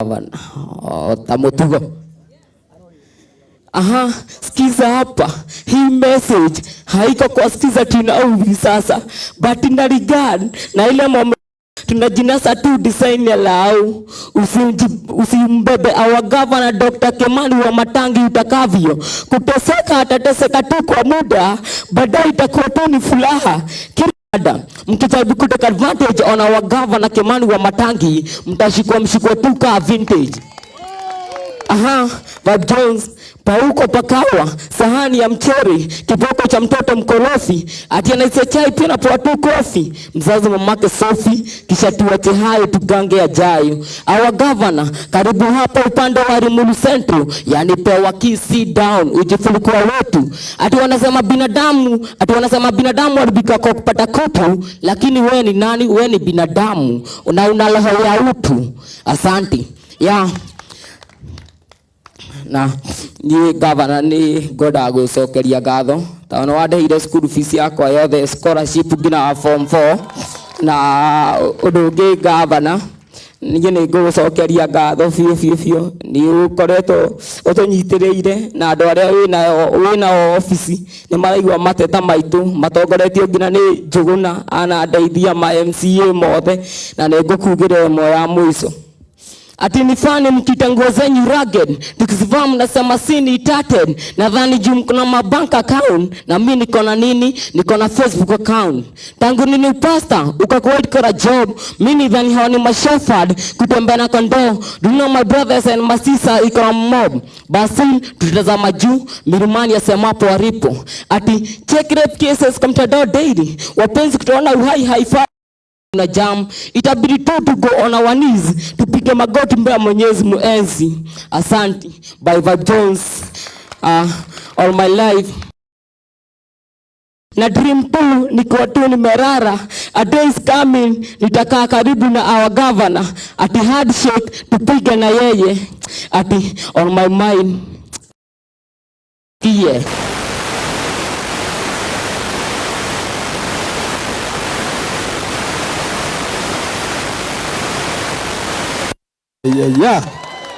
Gavana o ta mũtugo. Aha, sikiza hapa, hii message haiko kwa sikiza tunauvi sasa, but ina regard na ile mom tunajinasa tu design ya lau. Usimbebe our governor Dr. Kimani wa Matangi utakavyo kuteseka, atateseka tu kwa muda, baadaye itakuwa tu ni furaha. Kila mkijaribu kutake advantage on our governor Kimani wa Matangi, mtashikwa mshikwa tu ka vintage. Aha, Vibe Jones, pauko pakawa, sahani ya mchori, kiboko cha mtoto mkorofi, ati anaisia chai pia napewa tu kofi. Mzazi mamake Sophie, kisha tuache hayo tugange yajayo. Our governor, karibu hapa upande wa Limuru Central, yani pewa key, sit down, ujifulikuwa wetu. Ati wanasema binadamu haribika kwa kupata kutu, lakini we ni nani? We ni binadamu na una roho ya utu. Asante. Yeah. Na niĩ gavana nĩ ngwendaga gwĩcokeria ngatho tondũ nĩ wandĩhĩire school fees yakwa yothe, scholarship nginya wa form 4. Na ũndũ ũngĩ, gavana, niĩ nĩ ngũgũcokeria ngatho biũ biũ biũ, nĩ ũkoretwo ũtũnyitĩrĩire na andũ arĩa wĩnao obici nĩ maraigua mateta maitũ matongoretio nginya nĩ Njũgũna anandeithia ma MCA mothe, na nĩ ngũkugĩra ĩmwe ya mũico ati ni fani mkita nguo zenyu rugged, tukizivaa mnasema sini tatted. Nadhani juu mko na mabank account na mi niko na nini? Niko na Facebook account. Tangu nini upasta ukakuwa white collar job? Mi nidhani hawa ni mashepherd kutembea na kondoo. Do you know my brothers and my sister iko na mob? Basi tutazama juu milimani yasemapo walipo, ati check rape cases kwa mtandao daily, wapenzi kutoona uhai haifai na jam, itabidi tu to go on our knees, tupige magoti mbele ya Mwenyezi Muenzi. Asante. By Vibe Jones. All my life na dream tu nikiwa tu nimerara, a day is coming nitakaa karibu na our governor, ati handshake tupige na yeye, ati on my mind, yeah. Yeah.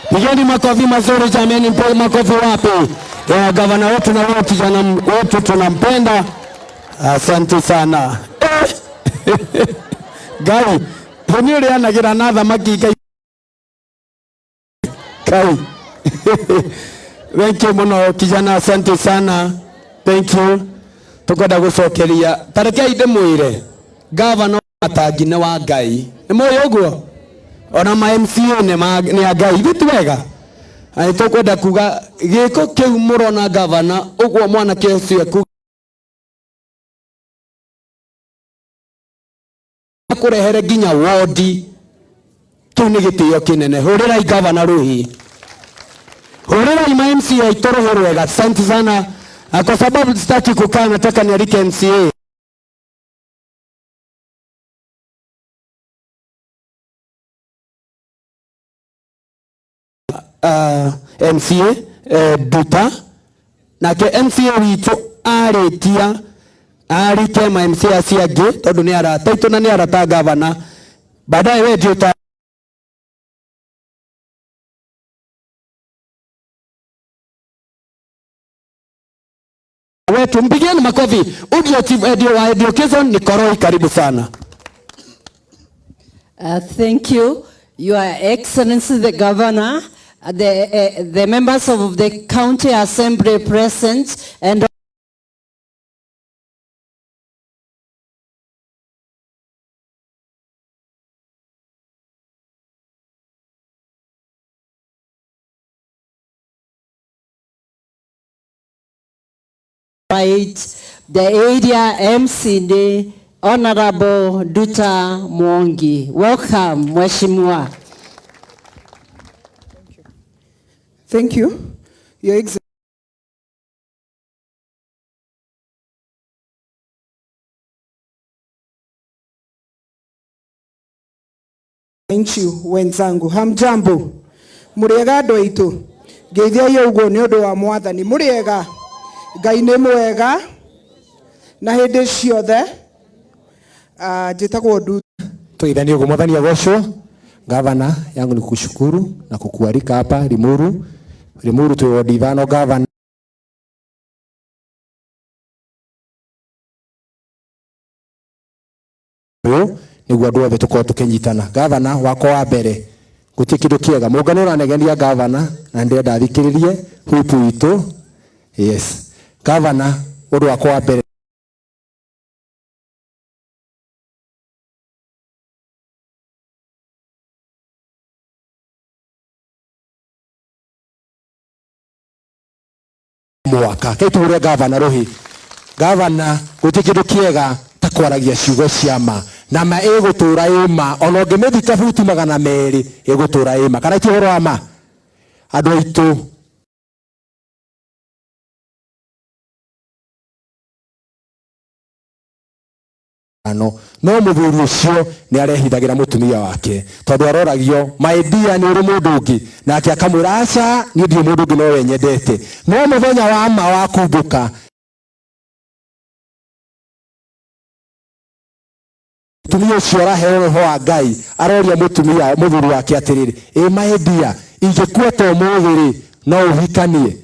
Pigeni makofi mazuri jameni, mpe makofi wapi? Ya gavana wetu na wewe kijana wetu tunampenda. Asante sana. Ngai, nĩ ũrĩanagĩra na thamaki Ngai. Kai. Thank you mũno kijana, asante sana. Thank you. Tukwenda gũcokeria. Tarekei ndĩmwĩre. Gavana wa Matangi nĩ wa Ngai. Nĩ mũĩ ũguo? Ona ma MCA nĩ a Ngai. Ithuĩ ti wega? Na nĩ tũkwenda kuga gĩko kĩu mũrona gavana ũguo mwanake ũcio ekuga kũrehere nginya wodi, kĩu nĩ gĩtĩo kĩnene. Hũrĩrai gavana rũhĩ, hũrĩrai ma MCA aitũ rũhĩ rwega. Asante sana. Na kwa sababu sitaki kukaa, nataka nialike MCA MCA Duta, nake MCA witũ arĩkia arike ma MCA acio angĩ tondũ nĩ arata aitũ na nĩ arata gavana. Baadaye we ndio wetu, mpigieni makofi. Udio chief edio wa education ni Koroi, karibu sana. Thank you, Your Excellency the Governor, the members of the County Assembly present, and right, the area MCD, Honorable Duta Mwangi. Welcome, Mheshimiwa. Thank you. Your Excellency. Wananchi wenzangu, hamjambo? Mũrĩega andũ aitũ? Ngeithiai ũguo nĩ ũndũ wa Mwathani. Mũrĩega? Ngai nĩ mwega na hĩndĩ ciothe. Njĩtagwo Ndu. Tũgeithanie ũguo, Mwathani agocwo. Gavana, yangu ni kukushukuru na kukualika hapa Limuru. Limuru twĩ wodi ithano gavana. Ũyũ nĩguo andũ othe tũkorwo tũkĩnyitana. Gavana wakwa wa mbere, gũtirĩ kĩndũ kĩega mũngano ũranegenia gavana, na ndĩrenda athikĩrĩrie hupu itũ. Yes, gavana, ũndũ wakwa wa mbere mwaka kaitũhũre gavana rũhĩ. Gavana, gũtirĩ kĩndũ kĩega ta kwaragia ciugo cia ma, na ma ĩgũtũra ĩ ma, ona ũngĩmĩthika buti 200 ĩgũtũra ĩ ma. Kana ti ũhoro wa ma, andũ aitũ? No mũthuri ũcio nĩ arehithagĩra mũtumia wake, tondũ aroragio, "My dear, nĩ ũrĩ mũndũ ũngĩ?" Nake akamwĩra, "Aca, niĩ ndirĩ mũndũ ũngĩ, nowe nyendete." No mũthenya wa ma wa kumbũka, mũtumia ũcio araheo roho wa Ngai, aroria mũtumia mũthuri wake atĩrĩrĩ, "Ĩ my dear, ingĩkua ta ũmũthĩ rĩ, no ũhikanie?"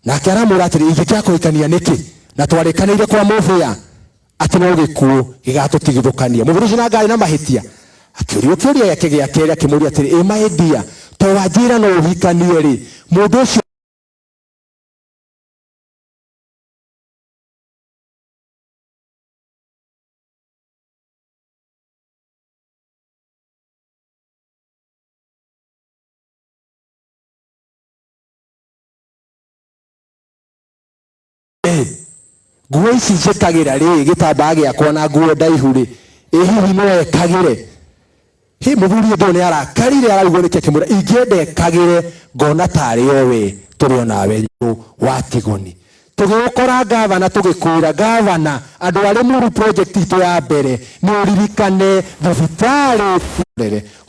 Nake aramwĩra atĩrĩ, "Ingĩkĩaga kũhikania nĩkĩ, na twarĩkanĩire kwa mũbĩa atĩ no gĩkuũ gĩgatũtigithũkania?" Mũthuri ũcio na ngarĩ na mahĩtia akĩũrio kĩũria gĩake gĩa kerĩ, akĩmũria atĩrĩ, "Ĩ my dear, to wanjĩra no ũhikanie rĩ, mũndũ ũcio nguo ici njĩkagĩra rĩ, gĩtambaya gĩakwa na nguo ndaihu rĩ, ĩ hihi no ekagĩre?" Hi mũthuri ũndũ nĩ arakarire, ararigwo nĩkĩ, akĩmwĩra, "Ingĩenda ekagĩre, ngona tarĩ o we tũrĩ o nawe nyũ wa tigoni." Tũgĩgũkora gavana, tũgĩkwĩra gavana, andũ a Limuru, project itũ ya mbere nĩ ũririkane thibitarĩ.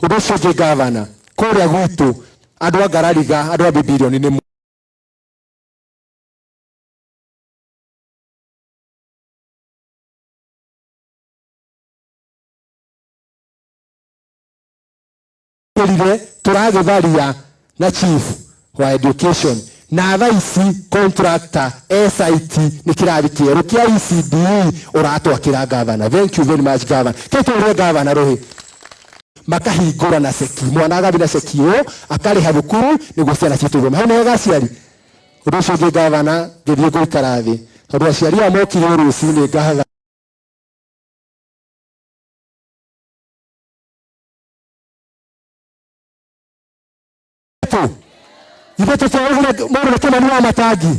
Ũndũ ũcio ũngĩ gavana, kũrĩa gwitũ andũ a Ngarariga, andũ a Bibilioni nĩ rire tũragĩtharia na chief wa education, na thaa ici contractor SIT nĩ kĩrathi kĩerũ kĩa ECDE ũratwakĩra gavana. Thank you very much, gavana. Kĩtũre gavana rũhĩ makahingũra na ceki, mwana agathiĩ na ceki ĩyo akarĩha thukuru nĩguo ciana citũ ithome. Hau nĩ hega aciari. Ũndũ ũcio ũngĩ gavana, ngĩthiĩ gũikara thĩ tondũ aciari aya mokire rũcinĩ ngahatha ithe tũtiaugire mũndũ nĩ Kĩmani wa Matangi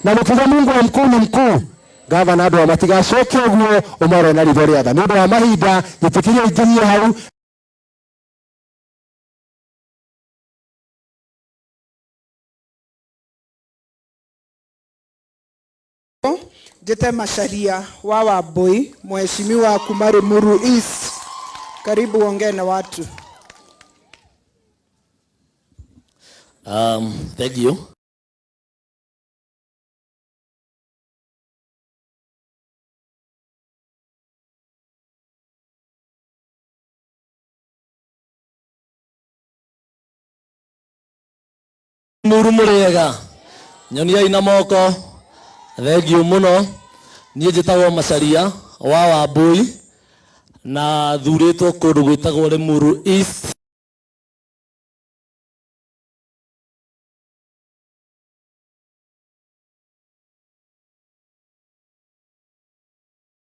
na mũkiuga Mungu wa mkuu ni mkuu. Gavana, andũ a matigacoke ũguo, ũmarore na ritho rĩa tha. Nĩ ũndũ wa mahinda, njĩtĩkĩrie ingĩrie hau. Njĩte Macharia wa Wambui, mheshimiwa kuma Limuru East. Karibu ongee na watu. Thank you. Muru mũrĩega, nyoniai na moko. Thank you mũno. Niĩ njĩtagwo Macharia wa Wambui na thurĩtwo kũndũ gwĩtagwo Limuru East.